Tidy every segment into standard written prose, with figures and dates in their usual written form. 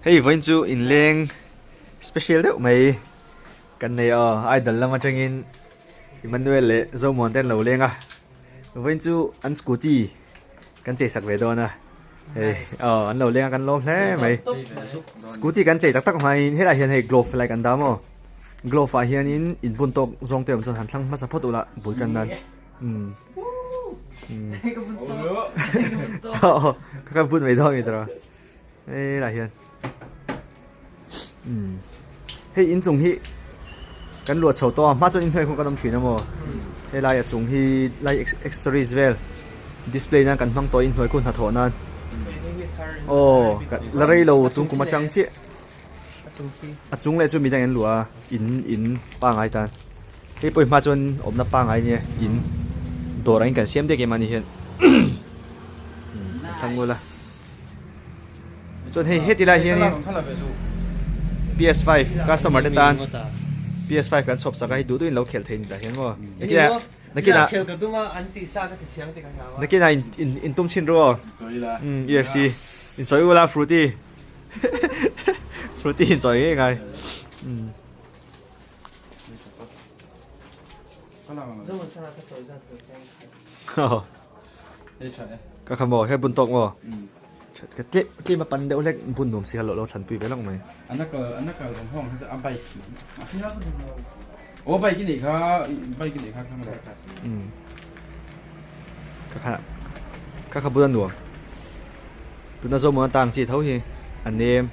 Hei vawiin chu inleng special deuh mai kan nei a idol lam atangin Emmanuel leh Zomuan te an lo leng a vawiin chu an scooty kan chei sak ve dawn a hei aw an lo leng a kan lawm hle mai scooty kan chei tak tak hmain helaiah hian hei glove lai kan dah maw glove ah hianin inbun tawk zawng te awm chuan han thlang hmasa phawt ula bul tan nan. Um. Um. Ka kan put mai dawn nge tara. Hei lah hian. Um. Hei in chung hi kan luah chho tawh a hma chuan in hnuai khaw kan awm thin a maw. Hei lai a chung hi lai accessories vel display nan kan hmang tawh in hnuai khu hnathawh nan. Aw la rei lo chung kum atang chiah. A chung leh chu midang an luah a in in pangai tan. Hei pawh hi hma chuan awmna pangai nia in dawr angin kan siam dek em a ni hian kan thlang ngul a chuan hei heti lai hianin PS5 customer te tan PS5 kan chhawp sak a hei duh duhin lo khelh thei ni tah hian maw nakinah nakinah in in tum chhin ru aw UFC in sawi ula Fruity Fruity in sawi ngei ngai. Ka kha maw he bun tawk maw ka tlem tlem a pan deuh hlek bun nuam si kha lo lo thlan pui ve lawk mai ka kha ka kha bun a nuam Tuna zawm a tang chi tho hi a nem.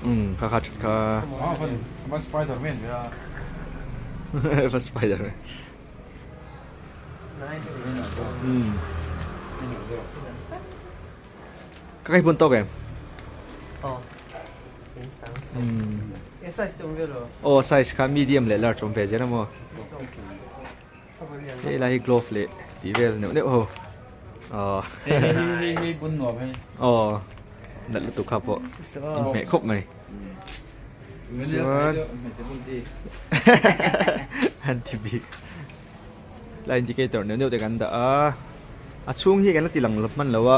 Um kha kha that kha. Van Spider-Man ve a. Van Spider-Man. Um. Ka kai bun tawk em? Aw. Um. Aw size kha medium leh large awm ve zel a maw? Hei lai hi glove leh tih vel neuh neuh ho. Aw. Hei hei bun nuam hei. Aw. Nalh lutuk kha pawh inhmeh khawp mai. Chuan han ti bik. Lai indicator neuh neuh te kan dah a a chhung hi kan la ti lang hman lo a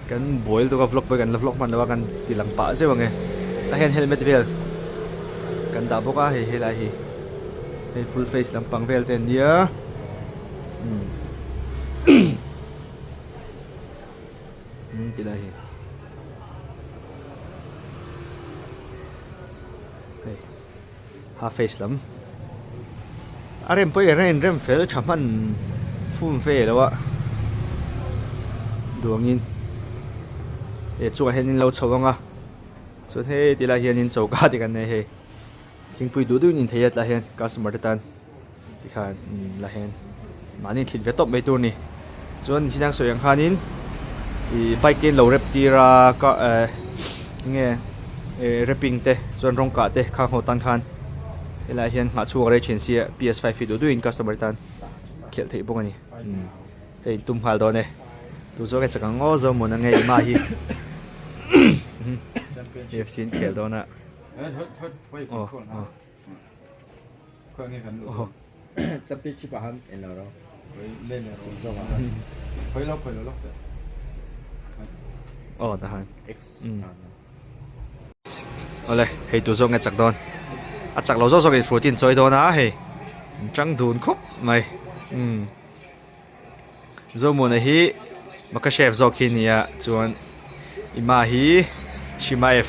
kan buai lutuk a vlog pawh hi kan la vlog hman lo a kan ti lang pah zeuh ang e tah hian helmet vel kan dah bawk a hei helai hi hei full face lampang vel te an nia umm ti lai hi hei. half face lam a rem pawh hi a in rem fel tha hman fum ve lo a duangin he chungah hian in lo chho ang a chuan hei ti lai hianin choka te kan nei hei thingpui duh duhin in thei a tlaiah hian customer te tan tikhan la hian mahni thlit ve tawp mai tur a ni chuan nichin ang sawi ang khanin ih bike te in lo rep tir a car eh enge eh wrapping te chuan rawng kah te khang ho tan khan helaiah hian nghah chhuak rei thin sia P S five hi duh duhin customer te tan khelh theih bawk a ni umm hei in tum nghal dawn e tu zawk e chak ang aw Zomuana nge Ima hi U F C an khel dawn a aw aw. Championship ah han en lo ro. Chung zawk ah. Aw ta han. Awle hei tu zawk nge chak dawn. A chak lo zawk zawk in fruit in chawi dawn a hei. An chang dun khawp mai. Umm. Zomuana hi Makashev zawk hi nia chuan Ima hi Shimaev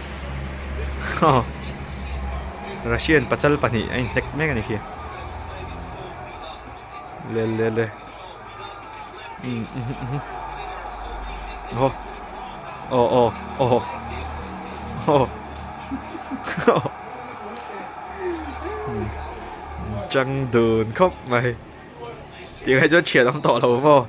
Russian pachal pahnih a inhnek mek a ni khi le le le aw aw aw aw aw chang dun khawp mai. Tih ngai chuan thian awm tawh lo maw?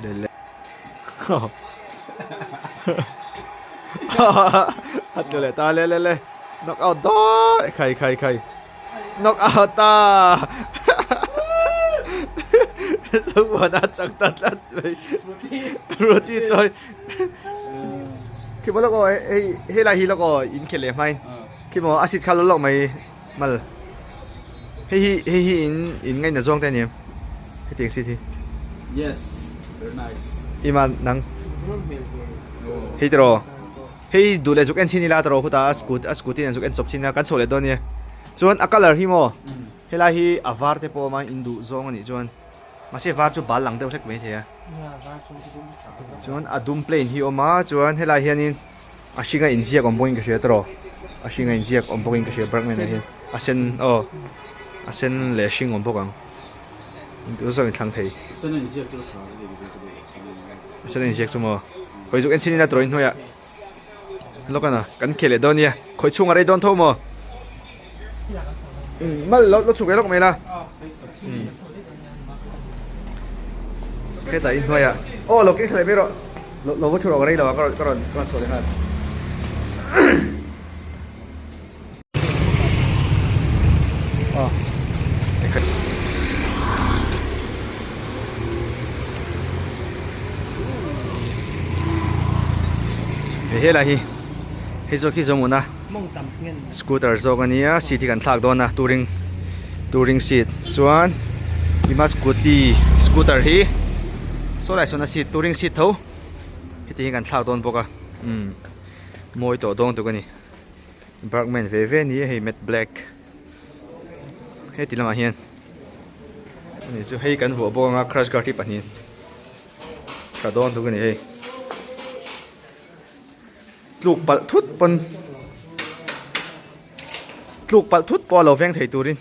Le le. A tlu leh ta le le le. Knock out dawn. Khai khai khai. Knock out ta. Zomuana chang ta tlat mai Ruati chawi khi maw lawk aw hei helai hi lawk aw in khelh leh hmain khi maw a seat kha lawk lawk mai mal hei hi hei hi in in ngaihna zawng te a ni em hetiang seat hi Yes very nice Ima nang hei tiraw hei duh leh zuk en chhin ila tiraw khutah a scooty a scooty nen zuk en chawp chhin ila kan chho leh dawn nia chuan a colour hi maw Helai hi a var te pawh a awm a, in duh zawng a nih chuan mahse var chu bal lang deuh hlek mai thei a. Chuan a dum plain hi a awm a, chuan helai hianin a hringa inziak awm bawkin ka hria tawh, a hringa inziak awm bawkin ka hria Bergman ah hian a sen aw a sen leh a hring awm bawk ang in duh zawk in thlang thei. A sen a inziak chu maw hawi zuk en chin ila tawh inhnuaiah. Lawk ana kan khel leh dawn nia khawi chhung a rei dawn tho maw mal lo lo chhuk ve lawk mai la hetah inhnuai ah aw lo keng thla leh mai rawh lo lo va thu rawh ka rei lo a ka rawn ka rawn ka rawn chhuah leh nghal aw he helai hi hei zawk hi zawmuna scooter zawk a nia seat hi kan thlak dawn a touring touring seat chuan ima scooty scooter hi saw lai sawn a seat touring seat tho heti hi kan thlak dawn bawk a umm mawi tawh dawn tuk a ni. Bergman ve ve ni a hei matte black heti lamah hian ani chu hei kan vuah bawk anga crash guard hi pahnih tha dawn tuk ani hei tluk palh thut pawn tluk palh thut pawh a lo veng thei turin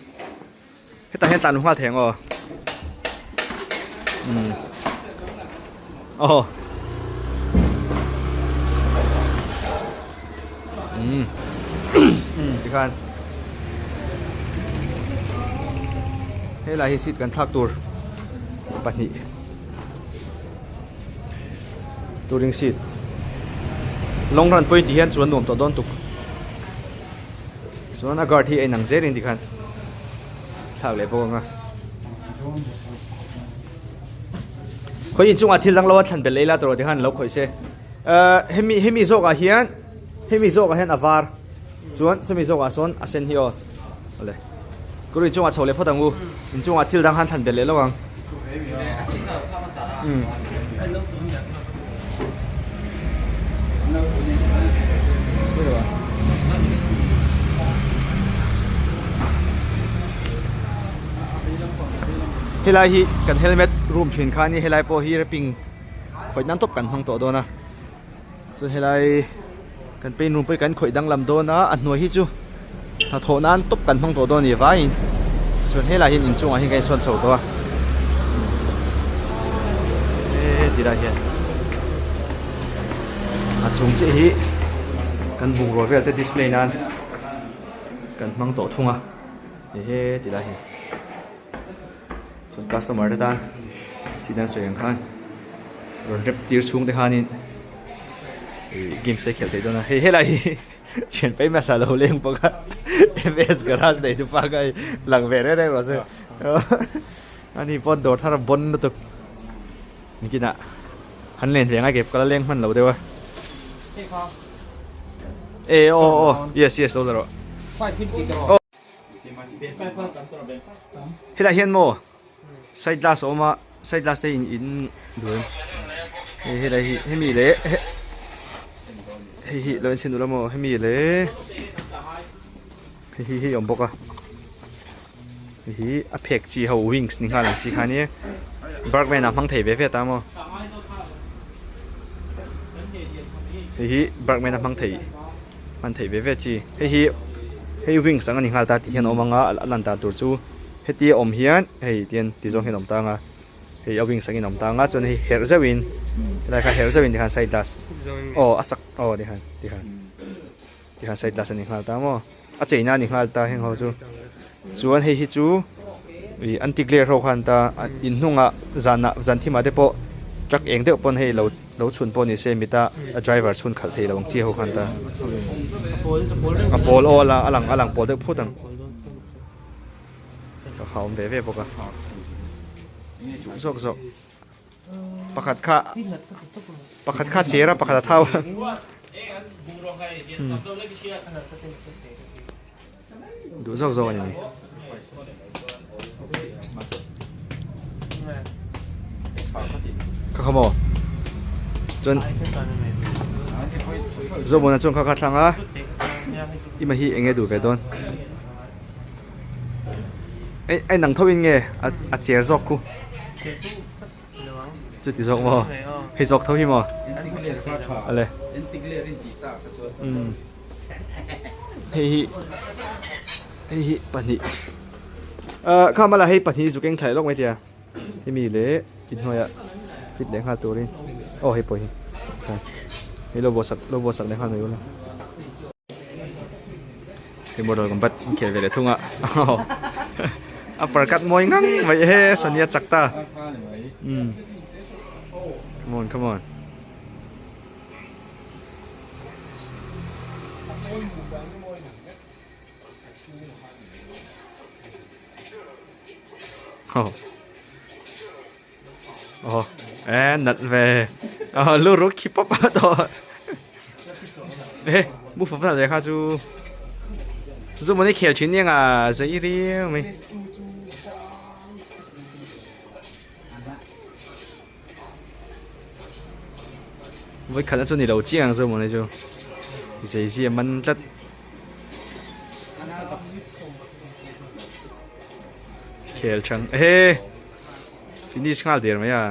hetah hian tlan nghal thei ang aw umm aw umm umm tikhan helai hi seat kan thlak tur pahnih touring seat long run pawhin ti hian chuan nuam tawh dawn tuk. Chuan a guard hi a inang zel in tikhan thlak leh bawk ang a. Khawi inchungah thil dang lo a thlan belh leh ila tawh tikhan lo khawih se. Ahh hemi hemi zawkah hian hemi zawkah hian a var chuan sawmi zawkah sawn a sen hi aw awle. Kawr inchungah chho leh phawt ang u. Inchungah thil dang han thlan belh leh lo ang. Umm. Helai hi kan helmet room thin kha ani helai pawh hi wrapping khawih nan tawp kan hmang tawh dawn a chuan helai kan paint room pawh hi kan khawih danglam dawn a a hnuai hi chu hnathawh nan tawp kan hmang tawh dawn a ni vaiin chuan helai hian inchungah hian kan insawn chho tawh a he tilai hian a chung chiah hi kan bungraw vel te display nan kan hmang tawh thung a he tilai hi chuan customer te tan chidan sawi ang khan rawn rep tir chhung te khanin ih games te khelh theih dawn a hei helai hi thian pai hmasa lo leng bawk a ms garage nei tu pa kha hei lang ve reng reng rawh se ani pawh dawr thar a bawn lutuk nikinah han len ve ang a ke ka la leng hman lo deuh a e aw aw yes yes lo la rawh. Helai hian maw side glass a awm a side glass te in in duh em hei helai hi hemi leh hei hi lo en chhin duh la maw hemi leh hei hi hei a awm bawk a hei hi a phek chi ho wings ni nghal ang chi kha nia Bergman ah hmang thei ve ve ta maw hei hi Bergman a hmang thei. hman theih ve ve chi hei hi hei wings ang a ni nghal ta tih hian a awm ang a a lan dan tur chu hetia awm hian hei tian ti zawng hian a awm tang a hei a wings angin a awm tang a chuan hei herh zeuhin helai kha herh zeuhin tikhan side glass aw a sak aw tikhan tikhan tikhan side glass a ni nghal ta maw a cheina a ni nghal ta heng ho chu chuan hei hi chu ih anti glare ho khan ta in hnungah zanah zan thimah te pawh truck eng deuh pawn hei lo lo chhun pawh ni se mita a driver chhun khalh thei lo ang chi ho khan ta a pawl aw a lang a lang pawl deuh phut ang ka kha awm ve ve bawk a. Duh zawk zawk. Pakhat kha pakhat kha cher a pakhat a thau. Duh zawk zawk a ni mai. Kha kha maw? Chuan Zawmawna chuan kha kha thlang a ima hi eng nge duh ve dawn? Ei ei nang tho in nge a cher zawk khu? Chuti zawk maw? Hei zawk tho hi maw? Ale. Hei hi hei hi pahnih ah kha mala hei pahnih zu keng thlai lawk mai tia hemi leh inhnuaiah fit leh nghal turin aw hei pawh hi hei lo vuah sak lo vuah sak leh nghal mai ula hei model kan bat inkhel ve leh thung a a parkat mawi ngang mai he Sonia chak ta um come on come on. Aw e nalh ve aw lu ruk khi pawp a tawh e mu fawp nalh ve kha chu zu mawni khel thin nia nga zei riau mai. Vawikhat na chu ni lo chiang ang chu mawni chu zei zia man tlat. Khel chang ehe finish nghal der mai a.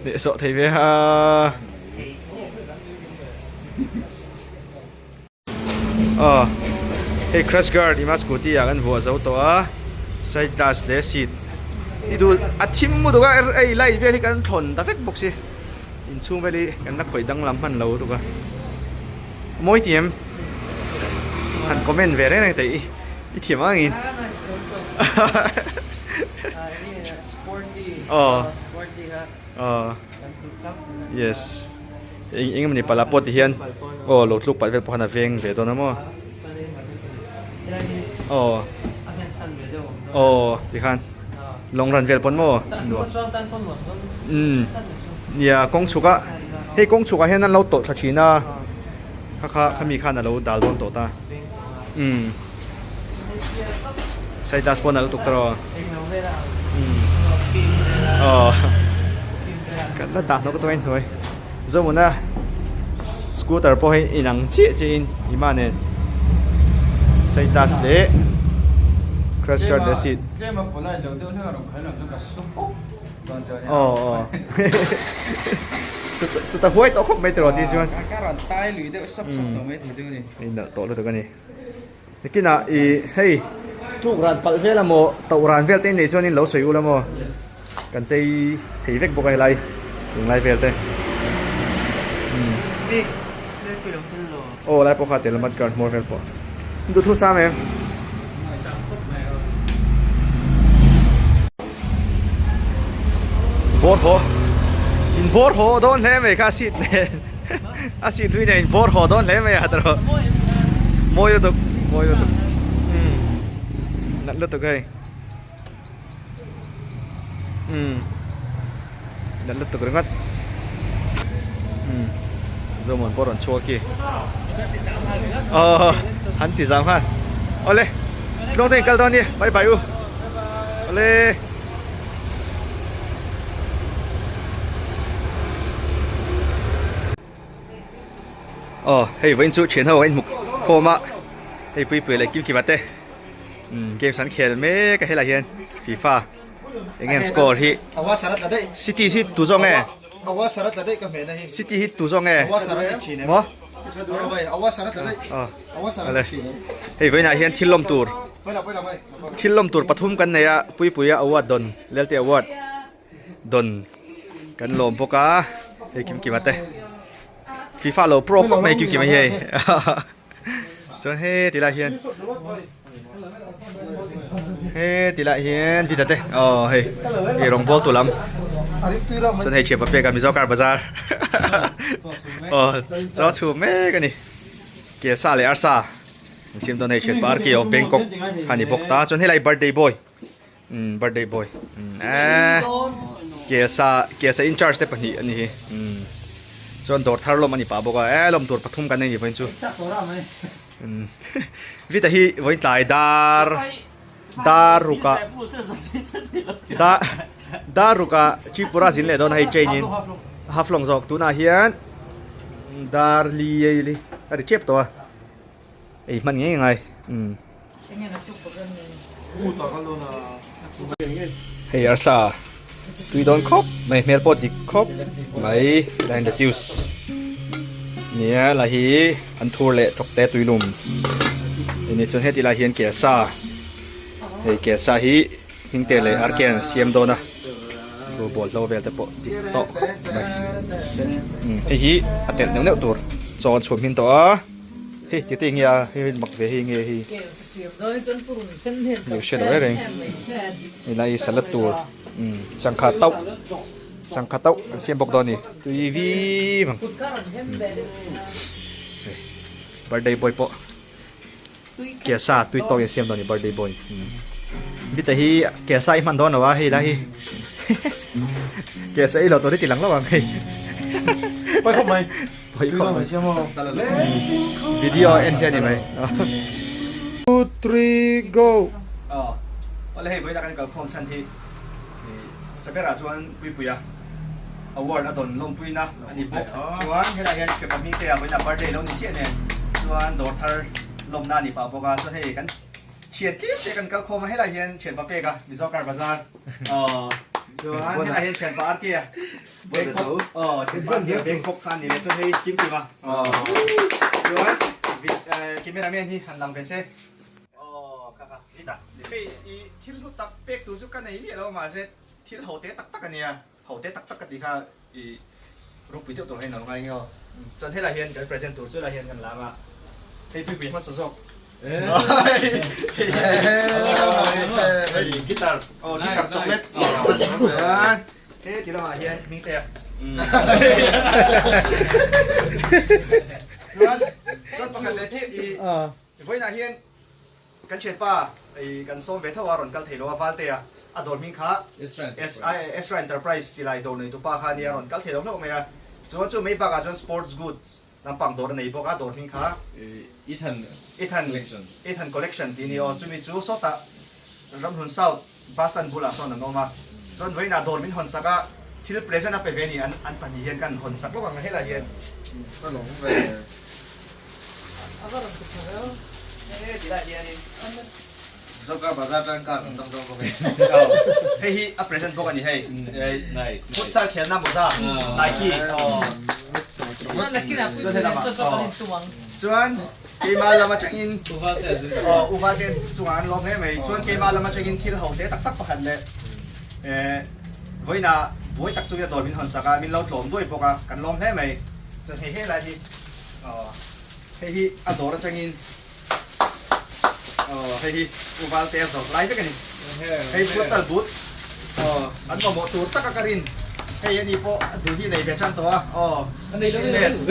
Leh sawh thei ve ha. Aw hei crash guard ima scooty ah kan vuah zo tawh a side glass leh seat i duh a thim mu duk a hei light vel hi kan thawn ta vek bawk si inchhung vel hi kan la khawih danglam hman lo lutuk a mawi tih em han comment ve reng reng teh i i thiam ang in aw aw yes. Eng eng emawni pala pawh ti hian aw lo tluk palh vel pawh khan a veng ve dawn a maw aw aw tikhan long run vel pawn maw nuam umm nia kawng chhuk a hei kawng chhuk ah hian an lo tawlh thla thin a kha kha khami khan a lo dal dawn tawh ta umm side glass pawn a lo tuk ta rawh umm aw kan la dah hnawk tawh a inhnuai Zawmuna scooter pawh hi inang chiah chiah in ima nen side glass leh crash guard leh seat aw aw suta huai tawh khawp mai tiraw tih chuan inalh tawh lutuk a ni. Nikinah ih hei tluk ran palh vel amaw toh ran vel te in nei chuan in lo sawi ul amaw kan chei thei vek bawk a helai tunlai vel te umm aw lai pawh kha tel mud guard hmawr vel pawh duhthu sam em. Bawr haw in bawr haw dawn hle mai kha a seat nen a seat hlui nen in bawr haw dawn hle mai a tawrh mawi lutuk mawi lutuk umm nalh lutuk hei umm nalh lutuk ringawt umm Zomuan pawh rawn chhuak khi aw han ti zam nghal awle tluang te in kal dawn nia bye bye u. Awle. Aw hei vawiin chu thian ho a inhmu khawm a hei Puipuia leh Kimkima te umm games an khel mek a helai hian FIFA eng nge an score hi City hi tu zawk nge City hi tu zawk nge maw Awle hei vawiinah hian thil lawm tur. Thil lawm tur pathum kan nei a, Puipuia award dawn, Lelte award dawn kan lawm bawk a, hei Kimkima te FIFA lo pro khawp mai Kimkima hi hei chuan he ti lai hian he ti lai hian Vida te aw hei hei rawngbawl tu lam chuan hei thianpa pek a Mizo car bazar aw chaw chhum mek a ni kelsa leh arsa. An siam dawn hei hriat par ki of Bangkok kha ni bawk ta chuan helai birthday boy umm birthday boy umm eee kelsa kelsa in charge te pahnih a ni hi umm chuan dawr thar lawm a ni pah bawk a eee lawm tur pathum kan nei ni vawiin chu umm vita hi vawiin tlai dar dar rukah dar dar rukah Tripura zin leh dawn a hei train in Haflong zawk tunah hian dar li a ri tep tawh a. Ei hman ngei ngai umm. Hei arsa tui dawn khawp mai hmel pawh dik khawp mai line lettuce nia la hi an thur leh tawk te tui lum ini chuan heti lai hian kelsa hei kelsa hi hming te leh arke an siam dawn a thu bawlhlo vel te pawh dik tawh khawp mai hei hi a telh neuh neuh tur chaw an chhum hmin tawh a. Hei tete nge a hei mak ve hei nge hei hei hre lo reng reng helai hi salad tur umm changkha tauh changkha tauh an siam bawk dawn a ni tui viv ang hei birthday boy pawh kesa tui tawk in siam dawn a ni birthday boy umm bita hi kesa i hman dawn lo a hei lai hi kesa i lo tur hi ti lang lo ang hei. Video en chiah ni mai. Two three go. Awle hei vawiin a kan kalkhawm chhan hi Sabera chuan Puipuia award a dawn lawmpuina a ni bawk. Chuan helai hian Kepa Hmingtea vawiin a birthday lo ni chiah nen chuan dawr thar lawmna a ni pah bawk a. Chuan hei kan thian tlem te kan kalkhawm a helai hian thianpa pek a Mizo car bazar. Chuan helai hian thianpa RK-a Bangkok aw Bangkok kha a ni leh chuan hei kim kim a chuan camera man hi han lang ve se aw kha kha ni ta hei i thil hlu tak pek tur chu ka nei miah lo mahse thil ho te tak tak a nia ho te tak tak ka tih kha i ropui deuh tur hian a lo ngai nge aw chuan helai hian kan present tur chu helai hian kan lang a hei tuipui hmasa zawk hei guitar aw guitar chocolate chuan He ti lamah hian hming te a. Chuan chuan pakhat leh chiah i vawiinah hian kan thianpa i kan sawm ve tho a rawn kal thei lo a Valte a a dawr hming kha Ezra Enterprise silai dawr nei tupa kha a nia rawn kal thei lo hlauh mai a. Chuan chu mai bakah chuan sports goods lampang dawr a nei bawk a dawr hming kha Ethan Ethan Collection tih a ni aw chumi chu sawtah Ramhlun South Bus stand bulah sawn an awm a, chuan vawiinah dawr min hawn sak a, thil present a pe ve a ni, an an pahnih hian kan hawn sak lawk ang helai hian. Ka lawm ve. A va rawn ti tha ve aw. He ti lai hianin. Zoka bazar tan kar kan tam dawn bawk e. Hei hi a present bawk a ni hei. Futsal khelna mawza Nike. Chuan nakinah pui pui nen saw saw kan intum ang. Chuan Keimah lam atangin aw u Valte chungah an lawm hle mai. Chuan keimah lam atangin thil ho te tak tak pakhat leh eh vawiinah buai tak chungin a dawr min hawn sak a, min lo tlawm duai bawk a, kan lawm hle mai. Chuan hei helai hi aw hei hi a dawr atangin aw hei hi u Valte a zawrh lai vek a ni. Hei futsal boot aw an mamawh tur taka ka rin. Hei ani pawh a duh hi nei ve tan tawh a aw. Fitness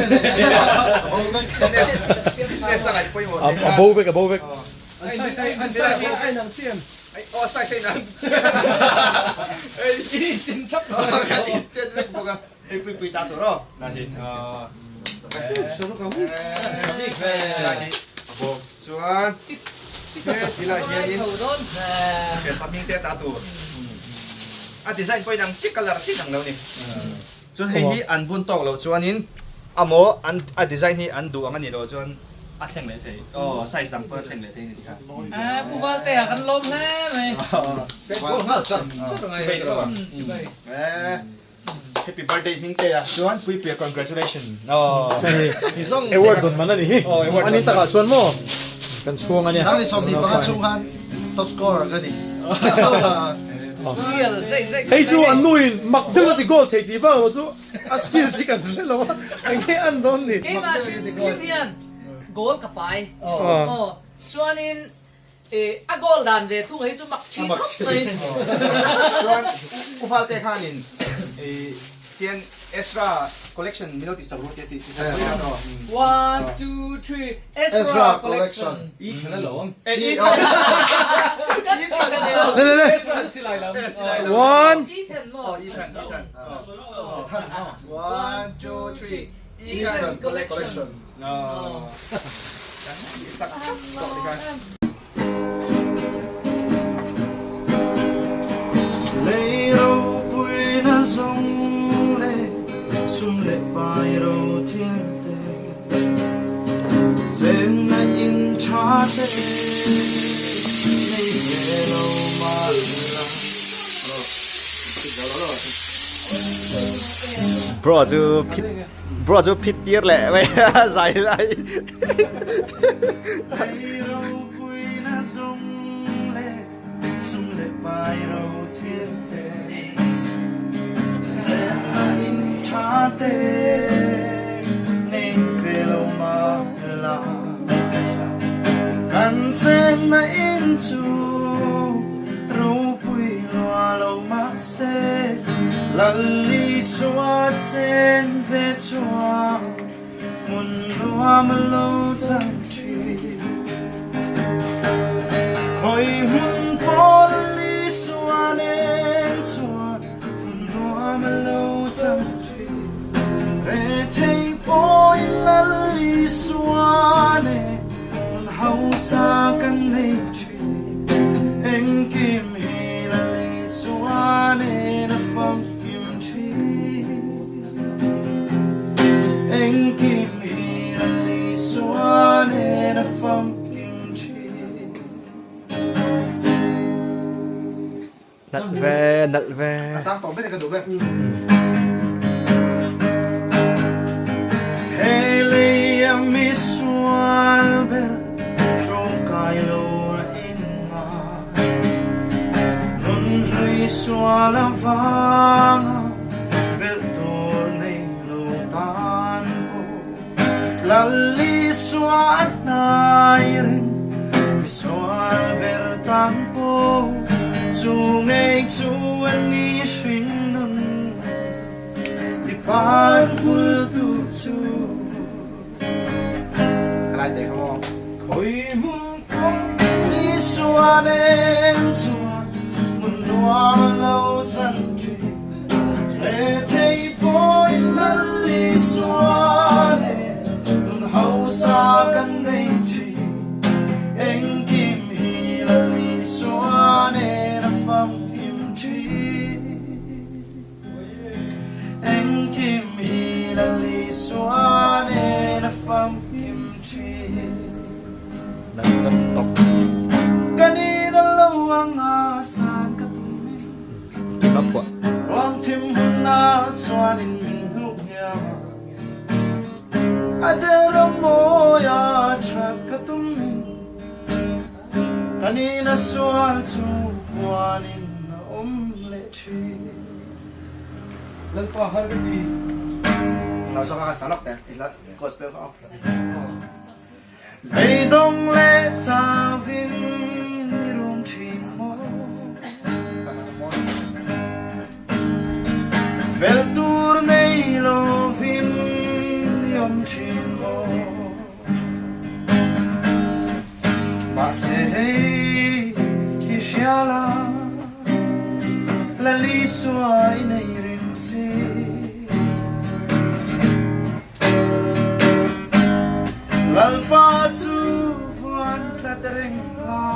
fitness a ngaih pawimawh thei A bo vek a bo vek. Aw sai sai nang Ei in thap kan in chen vek bawk a hei pui pui ta tur aw na hi chuan he tilai hianin thianpa hming te ta tur a design pawhin ang chi colour chi dang lo ni. Chuan hei hi an bun tawk loh chuanin amaw an a design hi an duh ang a nih loh chuan a thleng leh thei aw size dang pawh a thleng leh thei a ni tih kha. Aa Pu Valtea kan lawm hle mai. Happy birthday Hmingtea chuan Puipuia congratulation aw Award dawn man a ni hi a ni takah chuan maw kan chhuang a nia. Sangni 25 chhung khan top scorer ka ni. Hei chu an nu in mak deuh a ti goal thei tih vang lo chu a skills hi kan hre lo a eng nge an dawn ni. Keimah hrim hrim hian goal ka pai aw chuanin a goal dan ve thung hi chu mak thin khawp mai. Chuan U Valte khanin. Tian Ezra collection min lo tih sak ru tia tih sak mai ang aw. One two three Ezra collection. I than alawm. Le le le. Silai lam. One. Ethan maw? Ethan Ethan Ethan maw? One two three Ethan collection. Aw. Kan tih sak tawh tikhan. Lei ropuina zawng leh sum leh pai ro thil te chenna in tha te nei ve lo mah la. Bro chu phit bro chu phit tir leh mai a zai lai. Hmun nuam a lo chang thin. Khawi hmun pawl Isua nen chuan hmun nuam a lo chang thin. Rethei pawhin Lal Isua nen hmun hausa kan nei thin. Engkim hi Lal Isua nen a famkim thin. Engkim hi Lal Isua nen a famkim thin. Nalh ve, nalh ve. A chang tawh ber in ka duh ve. He lei a misual ber tawngkai lo a in ngai. Nun hlui sual avanga Belh tur nei lo tan pawh Lal Isua a hnai reng, misual ber tan pawh chu ngei chu a ni hring nun ti par vul tu chu. Ka lai te kha maw? Khawi hmun pawh Isua nen chuan hmun nuam lo chan thin. Rethei pawhin Lal Isua nen nun hausa kan nei thin. Engkim hi Lal Isua nen a famkim thin. Engkim hi Lal Isua nen a famkim thin. Ka ni na lo anga san ka tum in. Ruang thim hunna chuanin min hnuk hniam a. A der a mawi a that ka tum in. Ka ni na sual chu puanin a awm leh thin. Lalpa har ka ti. Lo zawk a kan sa lawk teh i hla gospel kha aw. Beidawng leh chauhin i rum thin maw? Belh tur nei lovin i awm thin maw? Mahse hei hi hria la, Lal Isua i nei reng si. Lalpa chu vuan tlat reng la.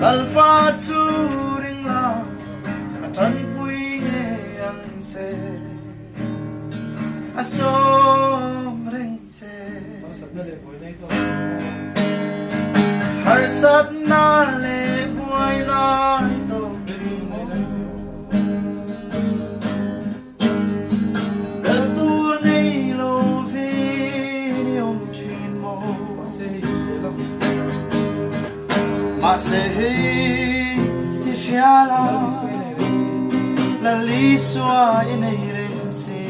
Lalpa chu ring la, a tanpui ngei ang che. A sawm reng che. Harsatna leh buai lai tawk thin maw. Bel tur nei lovin i awm thin maw. Mahse hei i hria la, Lal Isua i nei reng si.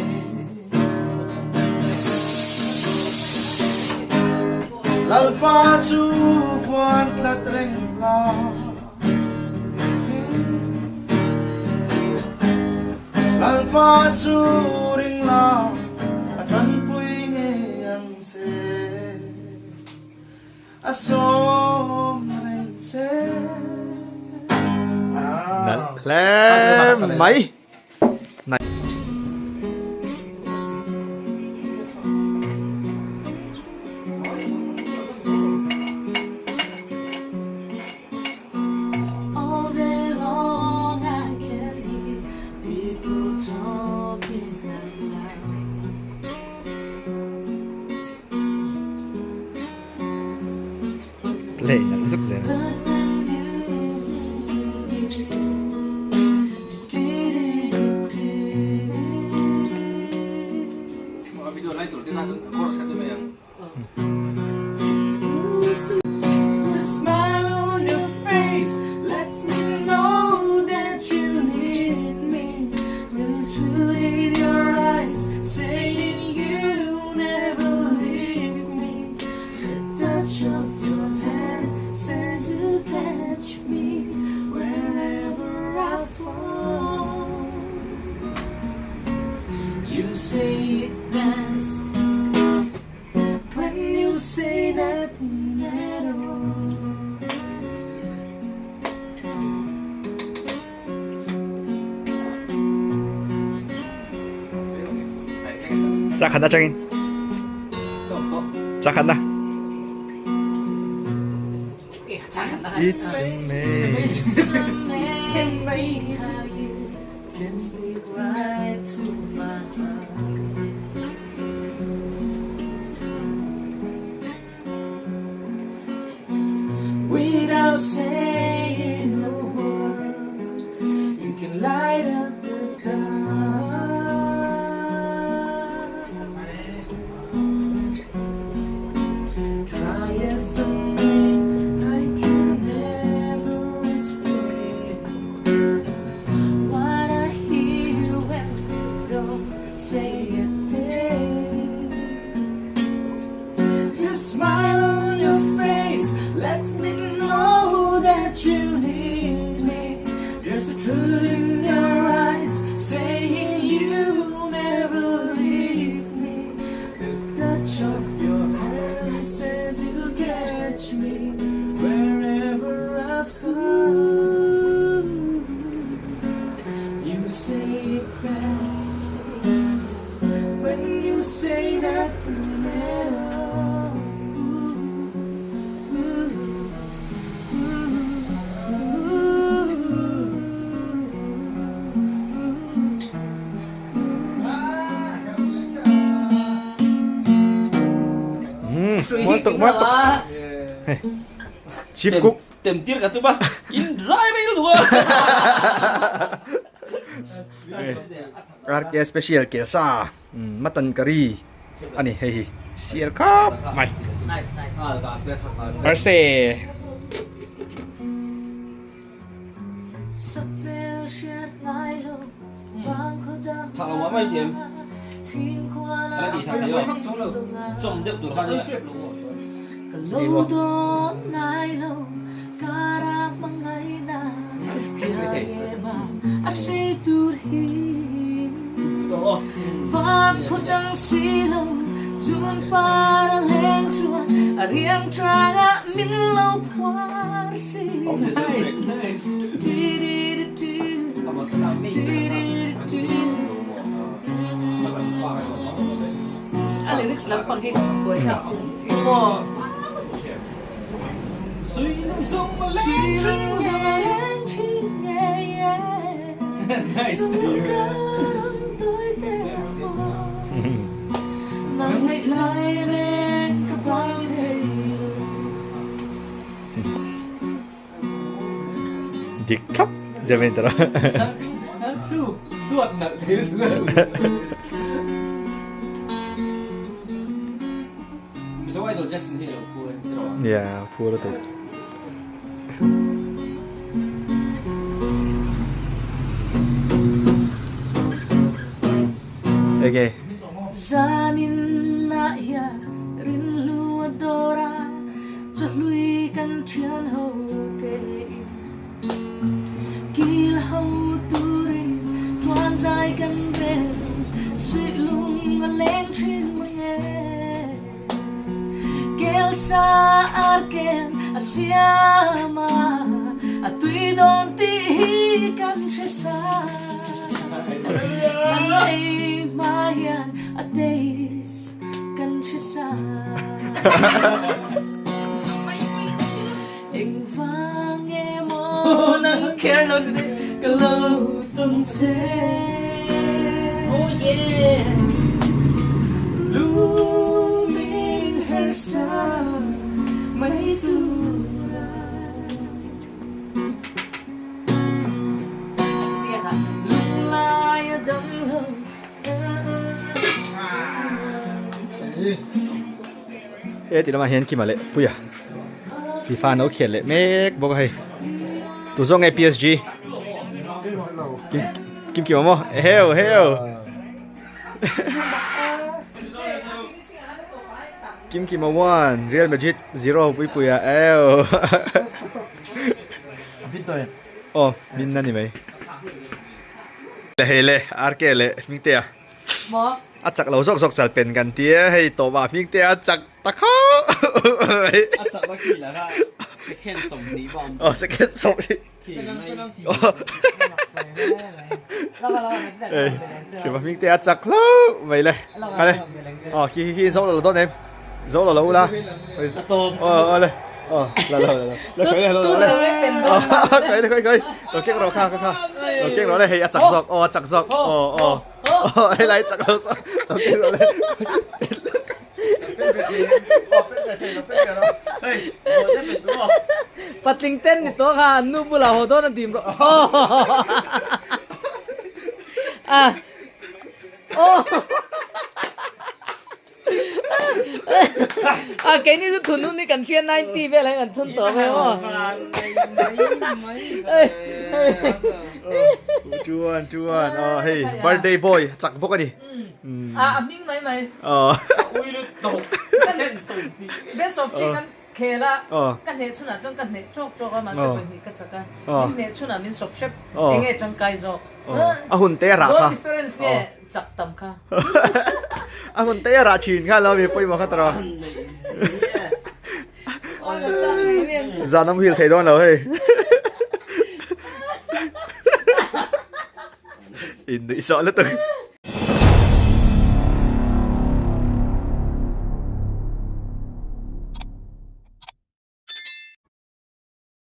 Lalpa chu vuan tlat reng la. Lalpa chu ring la a tanpui ngei ang che a sawm reng che. Nalh hle mai. Leh nalh zuk zel. Chakhat atangin chakhat na It's amazing. Without saying a word, you can light up the dark. Try as I may, I can never explain what I hear when you don't say a thing. Just smile on your face, let me know that you need me. There's a truth in your eyes saying you'll never leave me. The touch of your hand says you'll catch me wherever I fall. You say it best when you say nothing at all. Ooh, ooh, ooh, ooh. Muan tuk muan tuk. Chief cook. Tem tir ka tum a, in zai mai lutuk a. RK special kelsa mutton curry a ni hei hi sial khawp mai. Nice nice. Arse. Thak lo mai tiam. Ala ti thak thei lo. Chawm deuh tur kha nia. Nice nice. A lyrics lampang hi buai thlak chu maw. Nice. Dik thlap Zemin tara. Chu duat nalh thei lutuk a. Mizo Idol Justin hi a lo phu e tiraw a? Yeah, phu lutuk. Enge? Zanin ah hian rinhlu a dawr a, chawhlui kan thian ho te in kil ho turin tuan zai kan Elsa arken a siam a, a tui dawn tih hi kan hre sa. Kan ei hma hian a taste kan hre sa. Engvang emaw nang kher lo ti deuh ka lo tawn che. Oh yeah. Lumin hersa mai tura. Lunglai a dam lo. He ti lamah hian Kima leh Puia FIFA an lo khel leh mek bawk a hei. Tu zawk nge PSG? Kim Kim Kima maw? Eheu eheu. Kim Kima 1 Real Madrid 0 Pui Puia eheu. Aw min na ni mai. Hei le RK leh Hmingtea. Maw? A chak lo zawk zawk chal pen kan ti e, hei tawp ah hming te a chak ta khawp mai. A chak na khi lah kha second 20 pawh a awm. Aw second 20. Ei hrim a hming te a chak hlauh mai le. Kha le. Aw khi khi khi zo lo lo dawn em. Zo lo lo ula. A tawp. Aw aw le. Aw la la la la. La khawi le lo lo le. Khawi le khawi khawi. Lo kek rawh kha kha kha. Lo kek rawh le hei a chak zawk. Aw a chak zawk. Aw aw. Aw hei lai chak lo zawk. Lo kek rawh le. Patling ten ni tawh kha an nu bulah haw dawn a dim rawh. Aw. Aw. A keini chu thun hun hi kan hria 90 vel ah hian kan thun tawh mai maw. Chuan chuan aw hei birthday boy chak bawk a ni. A a hming mai mai. Aw. Best of three kan khel a ka hneh chhunah chuan ka hneh tawk tawk a mahse pawihnih ka chak a min hneh chhunah min sawp hrep eng nge tangkai zawk. A hun te a rah kha. Goal difference nge Chak tam kha. A hun te a rah thin kha lo mi pawimawh kha tawrh. Zan a muhil thei dawn lo hei. In nuih sawh lutuk.